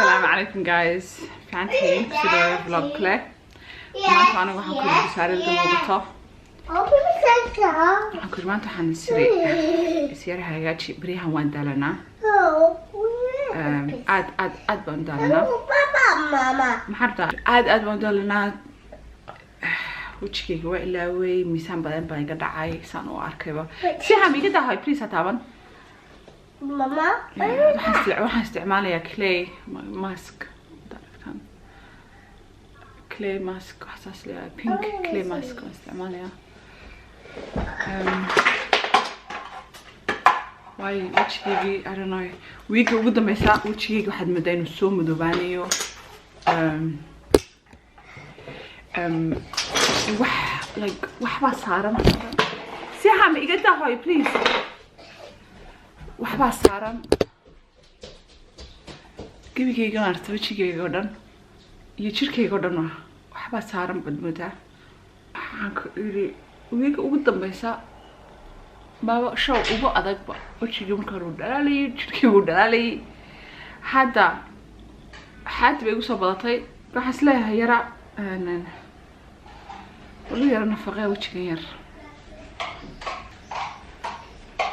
Asalaamu calaykum guys, fiicantihiin? Kusoo vlog kale. Maanta aniga waxaan ku yidhi saarida muuqato. Waxaan ku yidhi maanta waxaan isiri isyara hagaaji. Beryahan waan daalanaa, aad aad aad baan u daalanaa. Maxaa rabtaa? Aad aad baan u daalanaa. Wejigayga waa ilaaway, miisaan badan baa iga dhacay saan u arkayba. Siham, iga daahay please, ha taaban. Waxaan isticmaalayaa clay mask. Aragtaan clay mask, wax saas leeyahay, pink clay mask waan isticmaalayaa. Waayo wejigaygii, I don't know, wiigga ugu dambeysa wejigayga waxaad moodaa inuu soo madoobaanayo. Wax like waxbaa saaran. Siham, iga daahoy please. Waxbaa saaran gebigayga, maarata, wejigayga oo dhan iyo jirkayga oo dhan waxbaa saaran baad moodaa. Waxaan ku iri wiiga ugu dambeysa baaba show ugu adagba. Wejigii marka hore uu dhalaalayay, jirkii wuu dhalaalayay, hadda xaadi bay igu soo badatay. Waxaan isleeyahay yara wali yara nafaqee wejigan yar.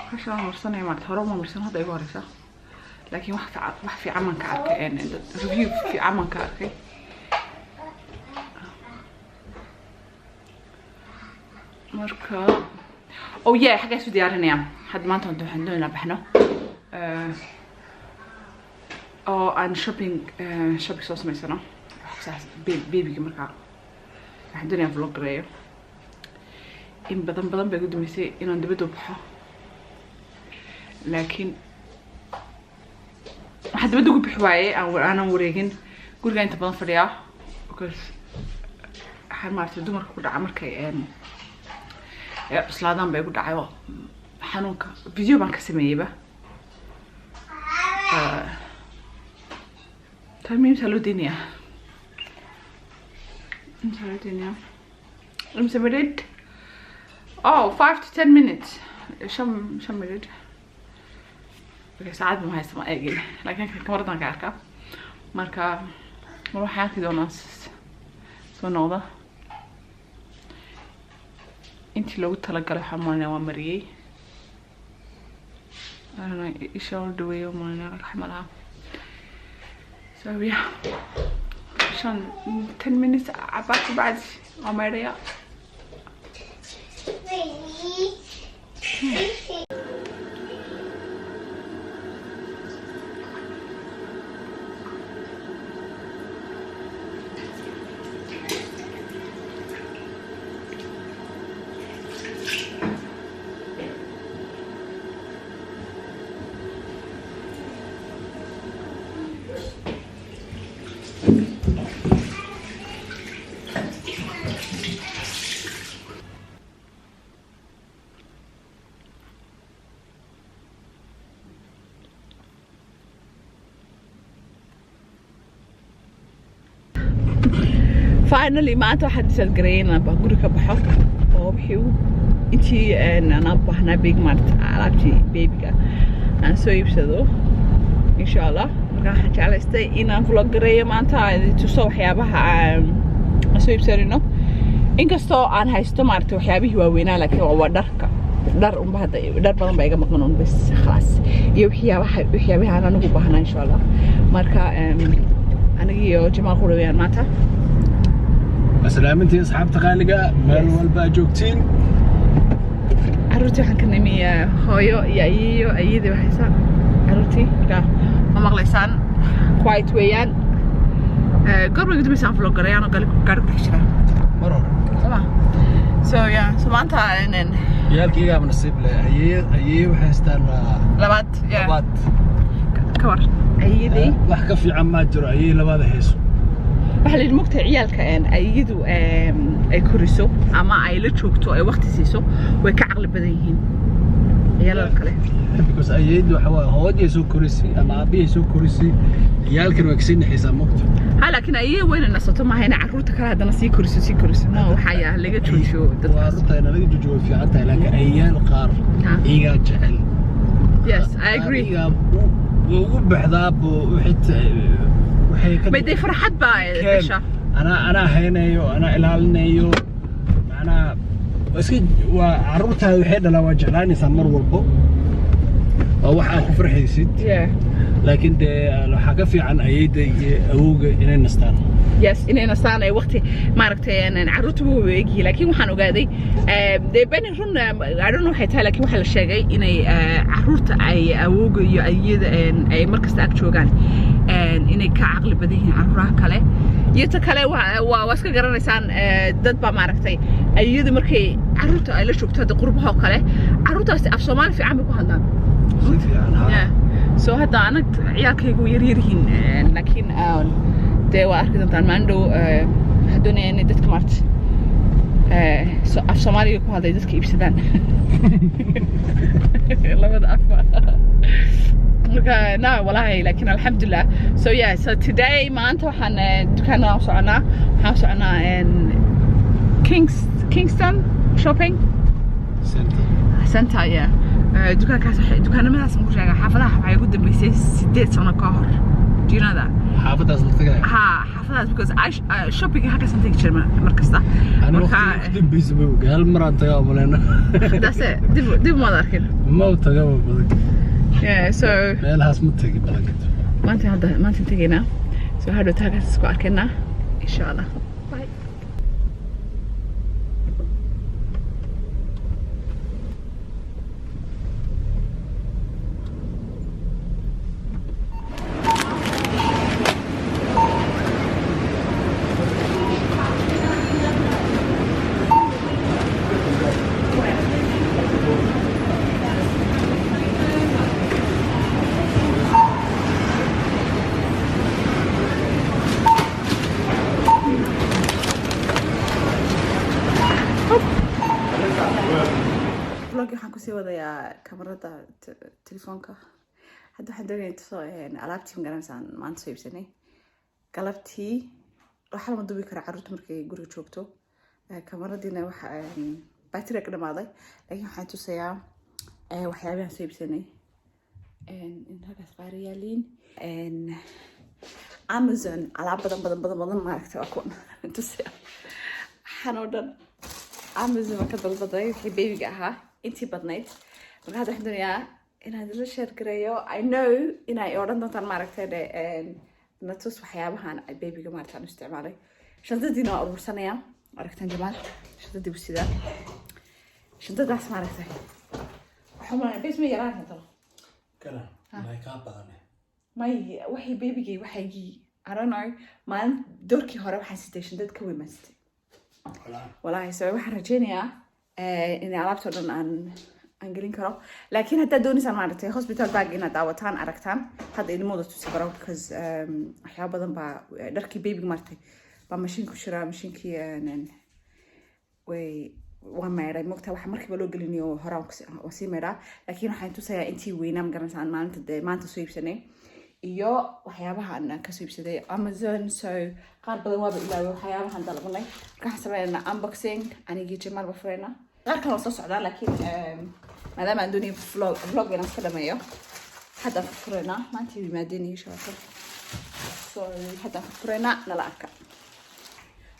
Hasha waan marsanaya maarata, hore uma marsan, hadda igu horeysa, laakiin wax fiican, wax fiican baan ka arkay, review fiican baan ka arkay. Marka, oh yeah, xaggaa isu diyaarinaya hadda. Maanta waxaan doonaynaa baxno oo aan shopping soo samaysano saas babyga. Markaa waxaan doonayaa vlog gareeyo. In badan badan bay igu dambeysay inaan dibadda u baxo, laakiin waxaan dibadda ugu bixi waayey aanan wareegin, guriga inta badan fadhiyaa, because waxaan maaragtay dumarka ku dhaca markay cuslaadaan bay igu dhacay oo xanuunka. Video baan ka sameeyeyba. Time imsaa loo deynayaa? Imsaa loo deynayaa? Imsa minute? Oh, 5 to 10 minutes, 5 minute. Okay, saacad ma haysta, ma eegin, laakiin kamaradan ka arkaa. Marka mar waxaan arki doonaa soo noqda. Intii loogu talagalay waxaan malinaya waa mariyey. I don't know, isha la dhaweeyo malinaya, wax malaha. So yeah, 5, 10 minutes cabaar ku bacdi waa maydhaya. Finally maanta waxaan decide gareeyay inaan ba guri ka baxo oo wixii ugu intii aan u baahnaa big mart alaabtii babyga aan soo iibsado, insha Allah. Marka waxaan jeclaystay inaan vlog gareeyo maanta, aan idin tuso waxyaabaha aan soo iibsanayno, inkastoo aan haysto maaragtay waxyaabihii waaweynaa, laakiin waa dharka, dhar unba hadda dhar badan baa iga maqan un bas khalaas, iyo waxyaabaha aan anigu baahnaa, insha Allah. Marka aniga iyo Jamaal qura weeyaan maanta. Asalaamintii asxaabta qaaliga meel walba aad joogtiin. Caruurtii waxaan ka nimi hooyo iyo ayeeyo, ayeeyadii baa haysa caruurtii. Marka ma maqlaysaan, quiet weeyaan. Goor bay gudubeysa aan vlog gareeyaan oo gaari ku dhex jira. Mar hore. Soo ma? So yeah, so maanta Ciyaalkaygaaba nasiib leh, ayeeye ayeeye waxay haystaan labaad, yeah. Labaad. Ka war ayeeyadii? Wax ka fiican maa jiro ayeeye labaada hayso. Waxaa la yidhi, mogtahay, ciyaalka ayeeyadu ay koriso ama ay la joogto, ay waqti siiso, way ka caqli badan yihiin ciyaalada kale. Because ayeeyadu waxa waaye hooyadii soo korisay ama aabihii soo korisay, ciyaalkan way kasii naxaysaa, mogta. Ha, laakiin ayeeye weyna nasato maaha inay carruurta kale haddana sii koriso, sii koriso. No, waxaa yaa laga joojiyo Waa dadkaas. Runta ina laga joojiyo way fiican tahay, laakiin ayeeyaal qaar iyagaa jecel. Yes, I agree. Iyagaa ugu baxdaa bo wixii ka Bay dee farxad baa dhasha. Anaa haynayo, anaa ilaalinayo, macnaha waa iska waa carruurtaada waxay dhalaan, waa jeclaanaysaa mar walbo, waa wax aad ku farxaysid. Laakiin dee waxaa ka fiican ayeyda iyo awowga inay nastaan. Yes, inay nastaan ay waqti maaragtay carruurtu way egyihiin, laakiin waxaan ogaaday dee beni run, I don't know waxay tahay, laakiin waxaa la sheegay inay carruurta ay awowga iyo ayada ay markasta ag joogaan inay ka caqli badan yihiin carruuraha kale. Iyo ta kale waa iska garanaysaan, dad baa maaragtay ayada markay carruurta ay la joogto hadda qurbaha oo kale, carruurtaasi af Soomaali fiican bay ku hadlaan. Si fiican, ha. Yeah. So hadda anag ciyaalkaygu way yar yar yihiin, laakiin dee waa arki doontaan maalin dhow. Waxaan doonayaa inay dadka maarta af Soomaaliga ku hadlay dadka iibsadaan labada afba marka. No, walahi, laakiin alxamdulilah. So yeah, so today maanta waxaan dukaanada u soconaa, waxaan u soconaa Kingston shopping Center. Center, yeah. Dukaankaas dukaanamadaas ma ku sheegaa, xaafadaha waxay ugu dambeysay 8 sano ka hor. Do you know that? Xaafadaas la tagaya? Ha, xaafadahaas, because I shopping halkaasaan tegi jiray mar kasta. Ani Marka waqtiga ugu dambeysay ma oga, hal maraan tagaa maleyna. That's it, dib maad arkin. Ma u tagaba badan. Yeah, so meelahaas ma tegi badan. Maanta hadda maanta tegaynaa, so hadhowta halkaas isku arkaynaa insha Allah. Bye. Vlog waxaan kusii wadayaa kamarada telefoonka. Hadda waxaan doonaya tuso alaabtii magaransaan maanta soo iibsanay galabtii. Waxaa lama duubi karaa carruurta markay guriga joogto. Kamaradiina waxa battery ka dhamaaday, laakiin waxaan tusayaa waxyaabahan soo iibsanay in halkaas qaar yaaliin. Amazon alaab badan badan badan badan maaragtay, waa kuwan tusaya. Waxaan oo dhan Amazon baan ka dalbaday, wixii babyga ahaa intii badnayd. Marka hadda waxaan doonayaa inaan la share gareeyo. I know inay odhan doontaan maaragtay de natus waxyaabahan babyga maaragtay aan u isticmaalay. Shantadiina waa urursanayaa, aragtaan Jamaal shantadii buu sidaa, shantadaas maaragtay waxaa malaya bes ma yaraan karto. Kana may kaa badan. May, waxay babygay waxaygii, I don't know, maalin doorkii hore waxaan sitay shantad ka weyn baan sitay walaahi. So waxaan rajeynayaa in alaabta oo dhan aan gelin karo, laakiin haddaad doonaysaan maaragtay hospital bag inaad daawataan aragtaan, hadda idinma wada tusi karo because waxyaabo badan baa dharkii babyga maaragtay baa mashiin ku jira, mashiinkii way waa meedhay mogta, waxa markiiba loo gelinayo horaan waan sii meedhaa. Laakiin waxaan tusayaa intii weynaa magaranaysa aan maalinta dee maanta soo iibsanay iyo waxyaabaha aan kasoo iibsaday Amazon. So qaar badan waaba ilaaway waxyaabahan dalbanay. Marka waxaan sameynaynaa unboxing, anigii Jamaal ba furaynaa. Qaar kale waa soo socdaa, laakiin maadaama aan doonaya vlog inaan iska dhameeyo, haddaan furaynaa. Maanta yimaadeen iyo shabato, so haddaan furaynaa, nala arka.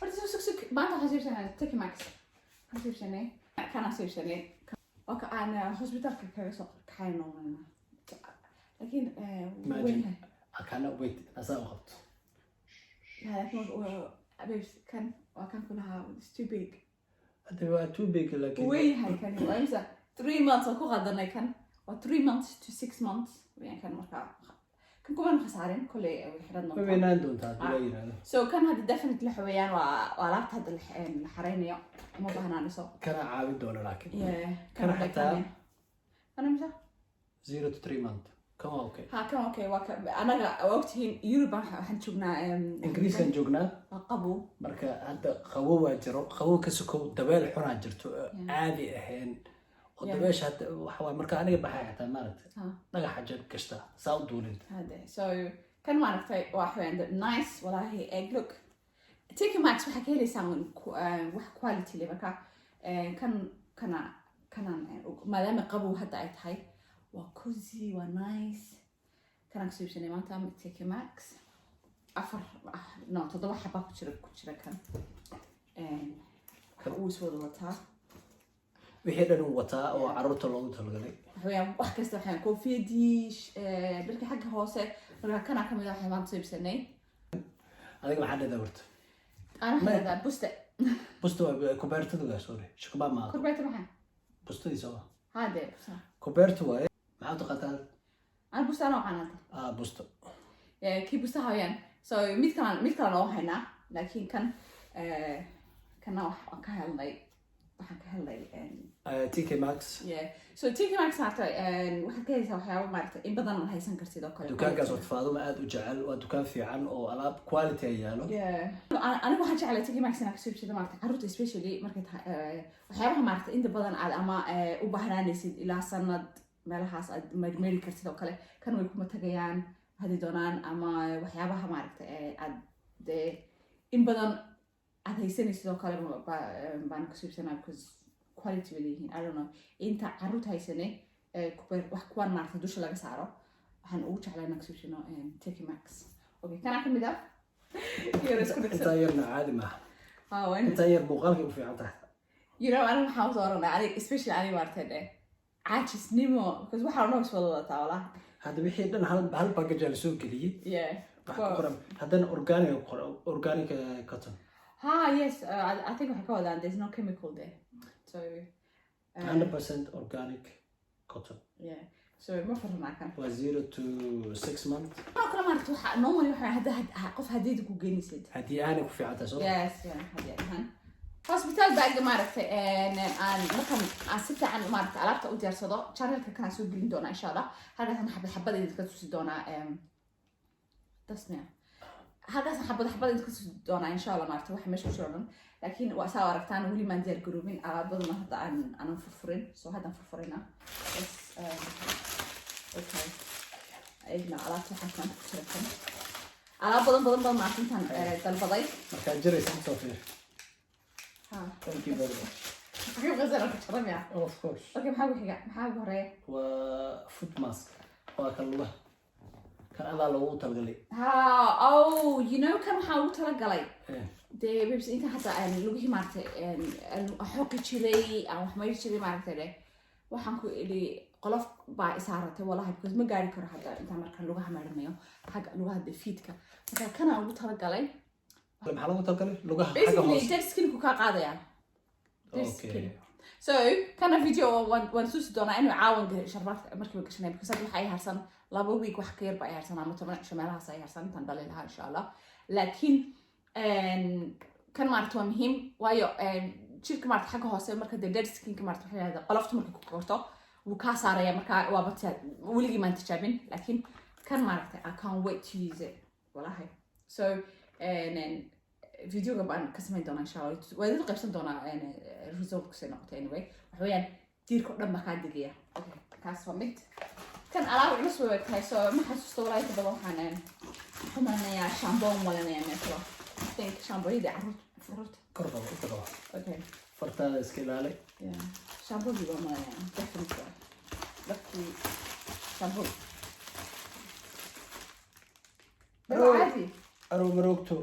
Horta sug sug sug, maanta waxaan soo iibsanay TK Maxx, waxaan soo iibsanay kanaan soo iibsanay, waa ka aan hospitalka kaga soo kaxayno, laakiin wuu weyn yahay. I cannot wait asaa u qabto. Yeah, laakiin babes, kan waa kan ku lahaa, it's too big. Hadda waa too big laakiin Wuu weyn yahay kani, waa imisa 3 months oo ku qadanay kan, waa 3 months to 6 months weyaan kan. Markaa kan kuman khasaarin kolley, way xiran ma doontaa. Weynaan doontaa haddii la yiraahdo. So kan hadda definitely waxa weeyaan waa alaabta hadda la xareynayo, uma baahnaan dhiso. Kana caawin doona laakiin. Yeah, Kana kan xataa- kana imisa 0 to 3 month kan waa okay. Ha, kan okay, waa ka anaga waa ogtihiin Europe waxaan joognaa Ingiriiskan joognaa. Waa qabow. Marka hadda qabow waa jiro, qabow ka sokow dabeel xunaa jirto oo caadi ahayn oo dabeesha hadda waxa waay marka aniga baxay xataa maaragtay dhagaxa jeeb gashta saa u duulin. Hade so kan maaragtay waa waxaweyaan nice walaahi. Egg look, TK Maxx waxaa ka heleysaan wax quality leh. Marka kan kana kanaan maadaama qabow hadda ay tahay, waa cozy, waa nice. Kanaan kasoo iibsanay maanta TK Maxx. Afar, no, toddoba xaba ku jira kan. Waxa uu is wada wataa. Wixii dhan uu wataa oo carruurta loogu talagalay. Waxa weeyaan wax kasta, waxaan koofiyadii, dharka xagga hoose. Marka kanaa kamid ah waxaan maanta soo iibsanay. Adiga maxaa dheedaa horta? Ana waxaan leedahay buste. Busta waa kubeertadu waa, sorry, shukbaa maaha. Kurbeeta maxaa? Bustadii soo. Haa dee, busta. Kubeertu waaye. Maxaa u taqaantaa? Ana busta ana waxaan hadda. Ah, busto. Kii bustaha weeyaan. So mid kalena oo haynaa, laakiin kan kana waxaan ka helnay TK Maxx. Yeah, so TK Maxx maaragta waxaad ka helaysaa waxyaabo maaragta in badan aad haysan kartid oo kale. Dukaankaas horta Faaduma aad u jecel. Waa dukaan fiican oo alaab quality ay yaalo. Yeah. Anigu waxaan jeclay TK Maxx inaan kasoo iibsado maaragta carruurta, especially markay tahay waxyaabaha maaragta inta badan aad ama u baahnaanaysid ilaa sanad meelahaas aad meeri kartid oo kale. Kan way kuma tagayaan hadii doonaan, ama waxyaabaha maaragta aad dee in badan aad haysanaysid oo kale baan kasoo iibsanaa, because quality bay leeyihiin. I don't know, inta carruurta haysanay wax kuwan maaragta dusha laga saaro, waxaan ugu jeclaa inaan kasoo iibsano TK Maxx. Okay, kanaa kamid ah yar isku dhigsan. Intaa yarna caadi maaha. Ha, waa in Intaa yar muuqaalkay u fiican tahay. Aniga waxaan usoo oranay, aniga especially aniga maaragtay dheh caajisnimo, because waxaa dhan is wada wadataa walahi. Hadda wixii dhan hal hal package aa lasoo geliyey. Wax ku qoran haddana organic ku qoran, organic cotton. Ha, yes, I think waxay ka wadaan there's no chemical there, so 100% organic cotton. Yeah, so ma furnaa kan. Waa 0 to 6 months. Oo kale maaragta waxa normally waxa hadda qof hadiyada ku geenaysid. Haddii aanay ku fiican tahay soo. Yes, yeah, hadiyad ahaan hospital bag maaragtay aan markan aan si fiican maaragtay alaabta u diyaarsado, channelka kanaan soo gelin doonaa insha Allah. Halkaasaan xabad xabad idinka tusi doonaa. Tasmiya, halkaasaan xabad xabad idinka tusi doonaa insha Allah maaragtay waxa meesha ku jiro dhan. Laakiin waa saa aragtaan, weli maan diyaar garoobin, alaabaduna hadda aan aanan furfurin, so haddaan furfurina. Yes, okay, eegna alaabta waxaa maanta ku jira. Kan alaab badan badan badan maaragtay intaan dalbaday. Markaad jiraysa soo fiir. Ha. Thank you very much. Maxaa ku jira? Of course. Okay, maxaa ku xiga? Maxaa ugu horeeya? Waa foot mask, waa kan lugaha, kan adaa loogu talagalay. Ha, oh, kan waxaa ugu talagalay dee babes inta hadda aan lugihii maaragtay aan xoqi jiray, aan wax mayri jiray maaragtay dheh, waxaan ku idhi qolof baa isaaratay walahi, because ma gaari karo hadda intaan markaan lugaha maarinayo xagga lugaha dee feetka. Marka kanaan ugu talagalay. Maxaa loogu talagalay lugaha xagga Basically hoose? Dead skinku kaa qaadaya, dead skin. So kana video waan susi doonaa inuu caawan sharbaadka markiiba gashanay, because hadda waxa ay harsan 2 week, wax ka yar ba ay harsan, ama 10 cisho meelahaas ay harsan intaan dhali lahaa insha Allah. Laakiin kan maarata waa muhiim, waayo jirka maarata xagga hoose marka dee dead skinka maarata waxay yidhahdaa qolofta markay ku korto wuu kaa saaraya. Marka waaba weligii maan tijaabin, laakiin kan maaragtay I can't wait to use it walahi. So videoga baan ka samayn doonaa insha Allah, waa idin qaybsan doonaa result kusay noqotay. Anyway, waxa weeyaan diirka oo dhan baa kaa degaya. Okay, kaas waa mid. Kan alaab culus way tahay, so ma xasuusto walaa inta badan. Waxaan xumalinayaa shampoo, malinayaa meel kalo. I think shampooyadii carruurta. Kor qabo, inta qabo. Okay. Fartaada iska ilaali. Yeah, shampoogii baa malinayaa, definitely dharkii shampoo. Arrow. Caadi. Arow maroogto.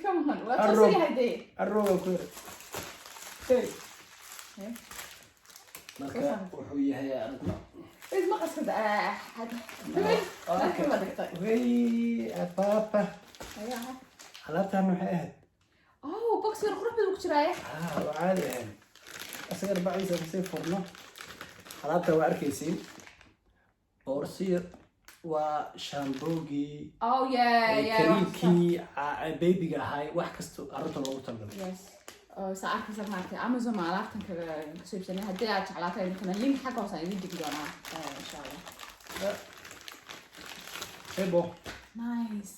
Come on, waa Arrow. toosan yahay dee. Arowga ku yar. Hey. Yeah. Marka wuxuu yahay aragno. Is ma qasad Okay. ma dhigtay. Wey papa. Ayaa. Alaabtan waxay ahayd. Oh, box yar qurux badan ku jiraaye. Ah, waa caadi ahayn, isaga arbaciisa kasii furno. Alaabta waa arkaysiin, boorsiir waa shamboogii, Oh yeah. kariibkii babyga ahay, wax kasta carruurta loogu talagalay. Yes. Oh, saa arkaysa maaragtay Amazon ma alaabtan kaga kasoo iibsanay. Haddii aad jeclaatay idinkana link xagga hoose aan idin dhigi doonaa insha Allah. Ebo. Nice.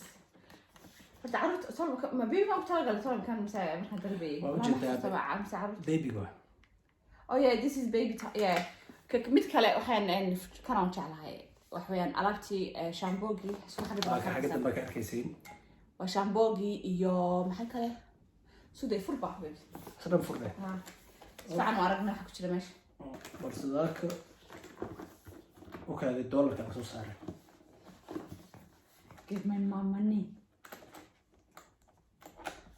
Horta carruurta tolka ma baby baan ku talagalay tolkan mise markaan dalbayay? Waa ujeedaa. Mise carruurta. Babyga waa. Oh yeah, this is baby yeah. Mid kale waxaan kanaan jeclahay wax weeyaan alaabtii shamboogii isku xagga Waa ka dambe xagga dambe ka arkaysiin. Waa shamboogii iyo maxay kale suday furba baby. Isdhan furdhe. Ha, si fiican u aragna waxa ku jira meesha. Barsadaalka u kaaday doolarka la soo saaray. Give my mom money.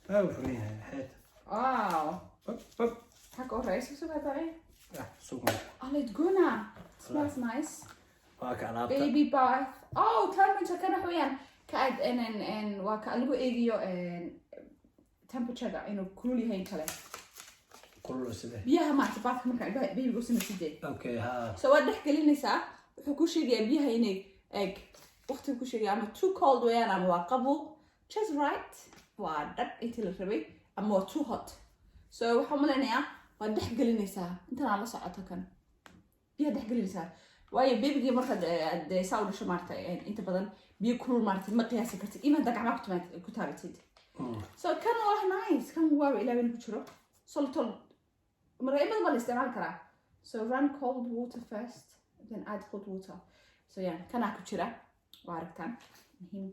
Waa furan yahay xeet. Wow. Bab bab. Maxaa ka horeysa? Sug hadda. Ah, suuq. Aledguna smells nice. Waa ka alaabta. Baby bath. Oh, thermometer kan waxa weeyaan ka aad en waa ka lagu eegiyo temperaturega inuu kulul yahay in kale. Kulul sidee? Biyaha maarata bathka markaa babyga u samaysidee. Okay, ha. So waad dhex gelinaysaa, wuxuu ku sheegayaa biyaha inay eg waqtiga ku sheegaya ama too cold weeyaan ama waa qabow, just right, waa dhab intii la rabay, ama waa too hot. So waxaan malaynayaa waad dhex gelinaysaa intan aan la socoto kan biyaha dhex gelinaysaa, waayo babygii markaad dee saa u dhasho maarata inta badan biyo kulul maarata ma qiyaasi kartid, even haddaa gacmaha ku taabatid. So kan waa nice, kan waaba ilaawin ku jiro soltol. Marka in badan baa la isticmaali karaa. So run cold water first, then add hot water. So yeah, kanaa ku jira, waa aragtaan. Muhiim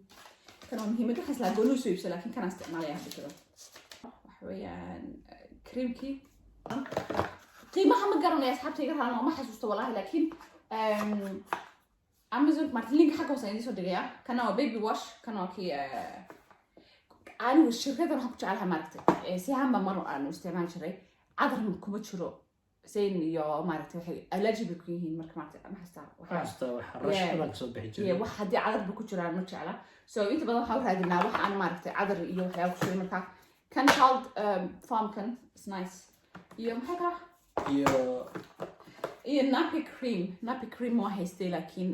kan waa muhiimad waxaas laa gooni usoo iibso, laakiin kanaa isticmaalaya hadda jiro. Waxa weeyaan creamkii. Qiimaha ma garanaya, asxaabta iga raalan, ma xasuusto wallahi, laakiin Amazon marka link xagga hoose idiin soo dhigaya. Kana waa baby wash, kana waa kii anigu shirkadan waxaan ku jeclahay maaragtay si ahaan baa mar aan isticmaali jiray. Cadar kuma jiro zayn iyo maaragtay waxay allergy bay ku yihiin. Marka maaragtay ma xastaa. Xasuusta waxa rash badan kasoo bixi jiray. Wax haddii cadarba ku jiraan ma jecla. So inta badan waxaan u raadinaa wax aan maaragtay cadar iyo waxyaaba ku jirin. Marka kan child farmkan is nice. Iyo maxay kala? Iyo iyo nappy cream. Nappy cream waa haystay, laakiin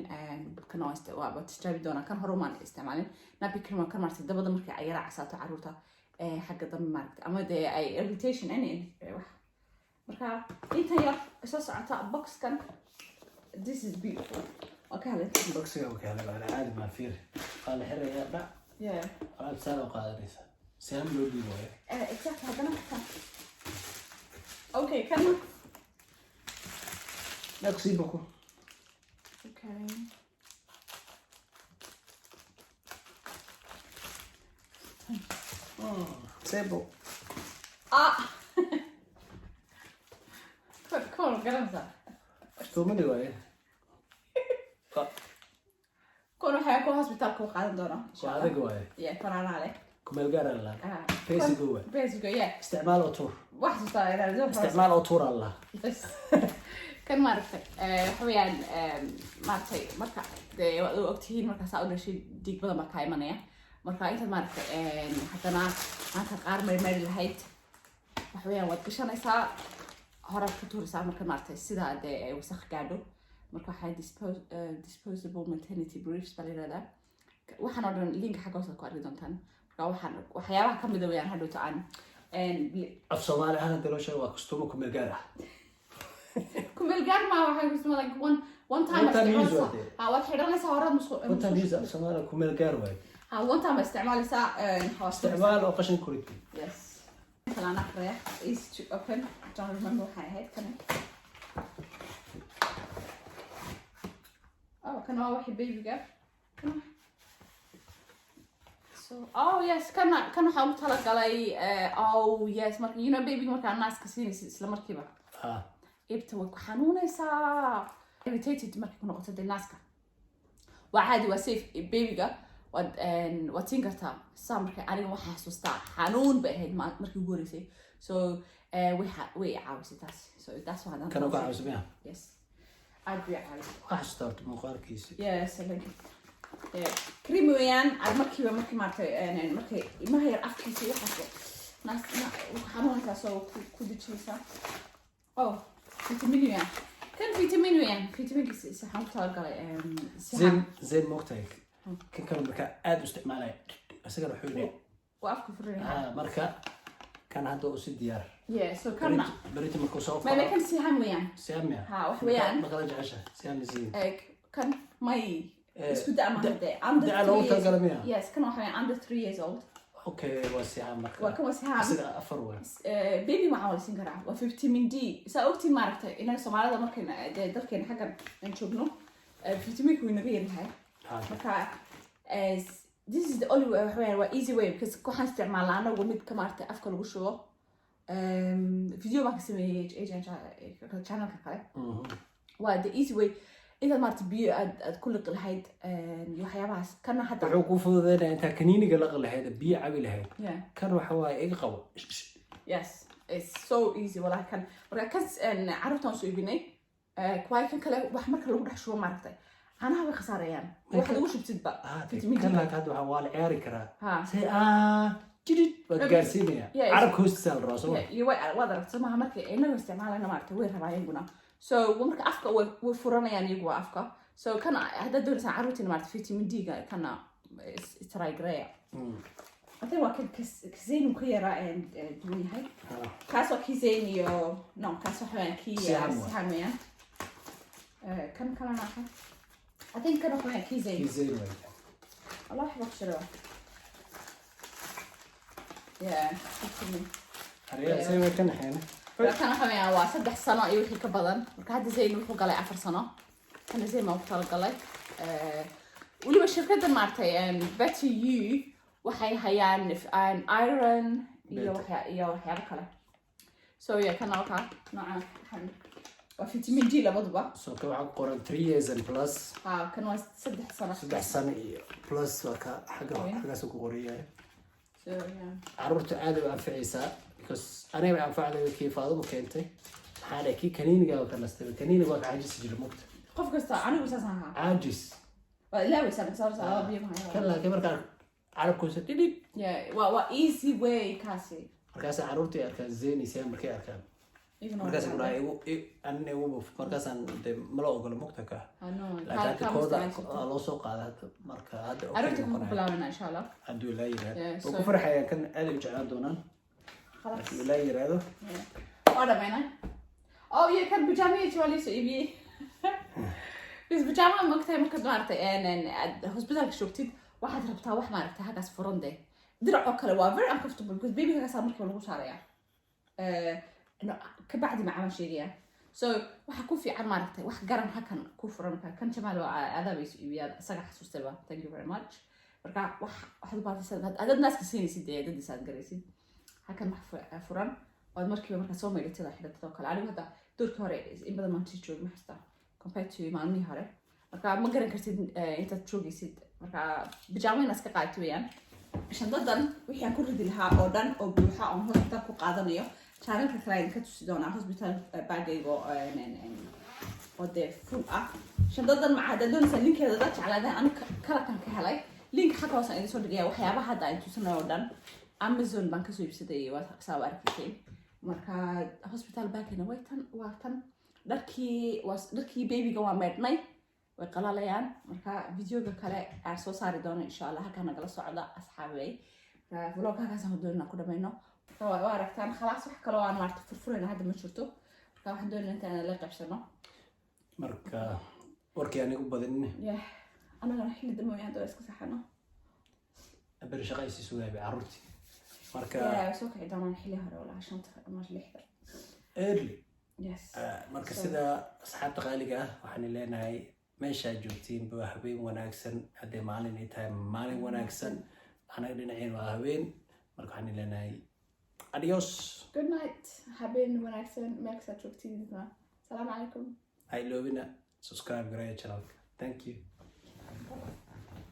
kan waa waa tijaabi doonaa. Kan hore umaan isticmaalin. Nappy cream waa kan maaragtay dabada markay cayara casaato caruurta xagga dambe maaragtay ama dee ay irritation any wax. Marka intan yar isla socota boxkan, this is beautiful, waa ka helay. Boxiga waa ka helay, waa caadi maa. Fiir, waa la xirayaa dhac. Alaab saan oo qaadanaysa si aan loo dhiibo waayo. Exactly. Haddana kan, okay, kan. Merci beaucoup. Okay. C'est bon. Ah, kuwan garanaysaa. Tuumani waaye. Kuwan waxaa kuwa hospitaalka u qaadan doona. Waa adag waaye. Yeah, kuwan anaa leh. Kumeel gaar aan lahaa. Ah. Basic waaye. Basic, yeah. Isticmaal oo tuur. Wax xasuustaa inaad Isticmaal oo tuur aan lahaa. Yes. Kan maaragtay waxa weeyaan maaragtay marka dee waad ogtihiin markaasaa u dhashay dhiig badan baa kaa imanaya. Marka intaad maaragtay haddana maanta qaar marmari lahayd, waxa weeyaan waad gashanaysaa, horaad ka tuuraysaa marka maaragtay sidaa dee ay wasakh gaadho. Marka waxaa disposable maternity briefs baa la yihahdaa. Waxaan oo dhan linka xagga hoose ku arki doontaan. Marka waxaan waxyaabaha kamida weeyaan hadhowto aan Af Soomaali ahaan hadii loo sheego, waa kustumo kumeel gaar ah. Kumeel gaar maa, waxay kusma like one time. One time use waa dee. Ha, waad xidhanaysaa horaad One time use, af Soomaali kumeel gaar waaye. Ha, one time isticmaalaysaa Isticmaal oo qashin ku rid. Yes. Kalaan aqriya is to open. Don't remember waxay ahayd kani. Oh, kan waa waxii babyga kan. So, oh yes, kan waxaa ugu talagalay oh yes, marka babyga markaa naaska siinaysid isla markiiba ibta way ku xanuunaysaa, irritated markay ku noqoto. Dee naaska waa caadi, waa safe, babyga waad siin kartaa saa. Marka aniga waxaan xasuustaa xanuun bay ahayd markii ugu horeysay. So way i caawisay taas. So taas waa Kan uga caawisay miya? Yes, aad bay i caawisay. Waxaa xasuustaa horta muuqaalkiisi. Yes, I like it. Yeah. Cream weeyaan aad markiiba markii maaragtay markay ilmaha yar afkiisa iyo waxaas naas xanuunaysaa, soo ku dejinaysaa. Oh, vitamin weeyaan kan, vitamin weeyaan. Vitaminkiisa waxaan ku talagalay Zayn zayn moogtahay kan kale markaa aad u isticmaalaya isagana wuxuu yidhi waa afka furanaya. Ah, marka kan hadda uu si diyaar. Yeah, so kana Berito markuu soo maybe kaco. Kan sihan weeyaan. Siam miya? Ha, wax weeyaan. Ma kala jecesha siam siin? Eeg kan may isku da ma hadde under da' loogu 3 years. talagalay miya? Yes, kan waxa weeyaan under 3 years old. Okay, waa siam marka. Waa kan, waa siam. Isaga 4 waa. Baby waxaa la siin karaa waa vitamin D. Saa ogtiin maaragtay inaga Soomaalida markayna dee dalkeena xaggan aan joogno vitaminka wuu inaga yaryahay. Marka this is the only way, waxa weeyaan waa easy way, because waxaan isticmaalnaa anagu mid ka maaragtay afka lagu shubo. Video baan ka sameeyey channelka kale. Waa the easy way. Intaad maarata biyo aad ku liqi lahayd iyo waxyaabahaas, kana hadda Wuxuu kuu fududeynaya intaa kaniiniga laqi lahayd, biyo cabi lahayd. Kan waxa waaye iga qabo. Yes, it's so easy walahi. Kan marka kan carruurtaan soo iibinay. Waayo kan kale wax marka lagu dhex shubo, maaragtay, caanaha way khasaarayaan waxaad ugu shubtidba vitamin D. Kan laakiin hadda waxaa waa la ciyaari karaa. Say jidid waad gaarsiinaya. Carabka hoostiisa la rabaa, soo ma? Iyo waad aragtay maaha, marka inagu isticmaalayna, maaragtay, way rabaa iyaguna. So marka afka way furanayaan iyagu, waa afka. So kan haddaad doonaysaan carruurtiina, maaragtay, vitamin D-ga kana try gareeya. I think waa kan kazayn uu ka yaraa duwan yahay. Kaas waa kii Zayn iyo, no, kaas waxa weeyaan kii Siham waay. Siham weeyaan. Kan kalena waxa, I think kan waxa weeyaan kii Zayn. Kii Zayn waay. Allah, waxba ku jira. Yeah, vitamin. Ariyaa say way ka naxeen. Kan waxa weeyaan waa 3 sano iyo wixii ka badan. Marka hadda Zayn wuxuu galay 4 sano, kana Zayn baa ugu talagalay. Weliba shirkaddan, maaragtay, Better You waxay hayaan iron iyo Better. iyo waxyaabo kale. So yeah, kana wakaa nooca waa vitamin D labaduba. So kan waxaa ku qoran 3 years and plus. Ha, kan waa 3 sano. 3 sano iyo plus waa ka xagga. Xaggaas ku qoran yahay. So yeah. Carruurta aad ay u anficaysaa because aniga bay anfacday. Kii Faadumo keentay, maxaa dhahay, kii kaniiniga waa ka nastay. Kaniiniga waa ka caajisi jira, mugta. Qof kasta, anigu saas ahaa. Caajis. Waa ilaawaysaa marka saar biyo ma Kan laakiin markaa carabkoosa dhidhib. Yeah, waa easy way kaasi. Markaasa carruurta ay arkaan zeynaysaa markay arkaan. Iyaguna waa Markaas ku dhahay jecel. Igu anina igu buf. Markaasaan de mala ogolo, mugta ka. Ah, no, Laakiin hadda kaa kooda ma waa loo soo qaada hadda, marka hadda okay Carruurta kuma ku noqonaya. bilaabana, insha Allah. Hadduu Ilaa yiraahdo. Yeah, Waa ku farxayaan, kan aad ay u jeclaan doonaan. Khalas. Hadduu Ilaa yiraahdo. Yeah. Waa dhamaynay. Oh yeah, kan bijaamihii waa liisoo iibiyey. Bis bijaamaha, maogtahay, markaad, maaragtay, aad hospitaalka joogtid, waxaad rabtaa wax, maaragtay, halkaas furan dee. Dirac oo kale waa very uncomfortable because baby halkaasaa markiiba lagu saaraya. No, kabacdi macaan sheegaya. So waxa ku fiican, maaragtay, wax garan halkan ku furan. Marka kan Jamaal waa adaaba isu iibiyaa, isaga xasuustayba. Thank you very much. Marka wax waxaad u baahatay haddaad naaska siinaysid dee, dadiisa aad garaysid, halkan wax furan ood markiiba markaa soo maydhatid aad xidhatid oo kale. Anigu hadda doorkii hore in badan maan sii joogin, ma xasuustaa, compared to maalmihii hore. Marka ma garan kartid intaad joogaysid. Marka bijaamo inaad iska qaadato weeyaan. Shandadan wixii aan ku ridi lahaa oo dhan oo buuxa oon hospital ku qaadanayo, channelka kale idinka tusi doonaa hospital bagayga oo dee full ah. Shandadan maca haddaad doonaysaa linkeeda, dad jeclaadeen, anigu kalakan ka helay, link xagga hoose aan idin soo dhigaya. Waxyaabaha hadda aan tusanayo oo dhan Amazon baan kasoo iibsaday, waa saa arkaysay. Marka hospital bagina way tan, waa tan. Dharkii waa dharkii babyga, waa meedhnay, way qalalayaan. Marka videoga kale aan soo saari doono, insha Allah, halkaa nagala socda, asxaabey. Marka vlog halkaasaan doonina ku dhamayno. Marka waa aragtaan, khalaas, wax kaloo aan, maarata, furfurayna hadda ma jirto. Marka waxaan doonayna intaan la qaybsano. Marka warkii anigu badinin. Yeah, anagana xilli dambe wayaan doona iska saxano. Beri shaqa ay sii sugaayba carruurtii marka. Yeah, way soo kici doonaan xilli hore walaa, 5ta ama 6da. Early. Yes. Marka sida asxaabta qaaliga ah waxaan leenahay, meeshaa joogtiin waa habeen wanaagsan, haddee maalin ay tahay maalin wanaagsan, anaga dhinaceen waa habeen. Marka waxaan leenahay adios. Good night, habeen wanaagsan meel kastaad joogtiin. Salaamu calaykum. Ha iloobina subscribe gareeya channelka. Thank you.